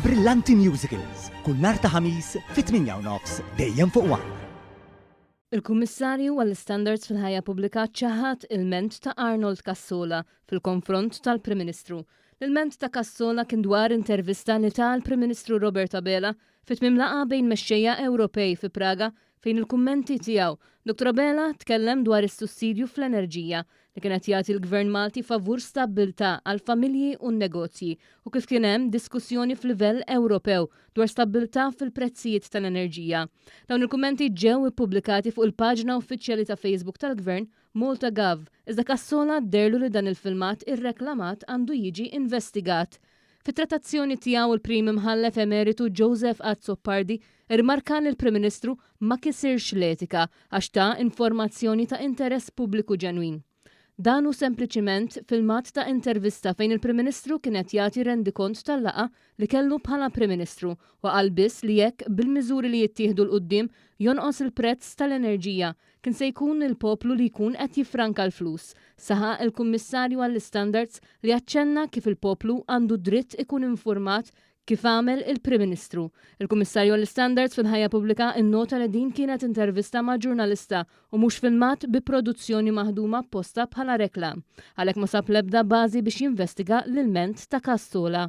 Brillanti Musicals, kull nhar ta' Ħamis fit-8 u nofs dejjem fuq One. Il-Kummissarju għall-Istandards fil-Ħajja Pubblika ċaħad ilment ta' Arnold Cassola fil-konfront tal-Prim Ministru. L-ilment ta' Cassola kien dwar intervista li ta l-Prim Ministru Robert Abela fi tmiem laqgħa bejn mexxejja Ewropej fi Praga fejn il-kummenti tiegħu, Dottor Abela tkellem dwar is-sussidju fl-enerġija li kien qed jagħti l-Gvern Malti favur stabbiltà għall-familji u n-negozji u kif kien hemm diskussjoni f'livell Ewropew dwar stabbiltà fil-prezzijiet tal-enerġija. Dawn il-kummenti ġew ippubblikati fuq il-paġna uffiċjali ta' Facebook tal-Gvern, Malta Gov, iżda Cassola dehrlu li dan il-filmat irreklamat għandu jiġi investigat. Fit-trattazzjoni tiegħu l-Prim Imħallef Emeritu Joseph Azzopardi rrimarka li l-Prim Ministru ma kisirx l-etika għax ta informazzjoni ta' interess pubbliku ġenwin. Dan hu sempliċiment filmat ta' intervista fejn il-Prim Ministru kien qed jagħti rendikont tal-laqgħa li kellu bħala Prim Ministru u qal biss li jekk bil-miżuri li jittieħdu 'l quddiem jonqos il-prezz tal-enerġija kien se jkun il-poplu li jkun qed jiffranka l-flus, saħaq il-Kummissarju għall-Istandards li aċċenna kif il-poplu għandu dritt ikun infurmat kif għamel il-Prim Ministru. Il-Kummissarju għall-Istandards fil-Ħajja Pubblika nnota li din kienet intervista ma' ġurnalista u mhux filmat bi produzzjoni maħduma apposta bħala reklam. Għalhekk ma sab l-ebda bażi biex jinvestiga l-ilment ta' Cassola.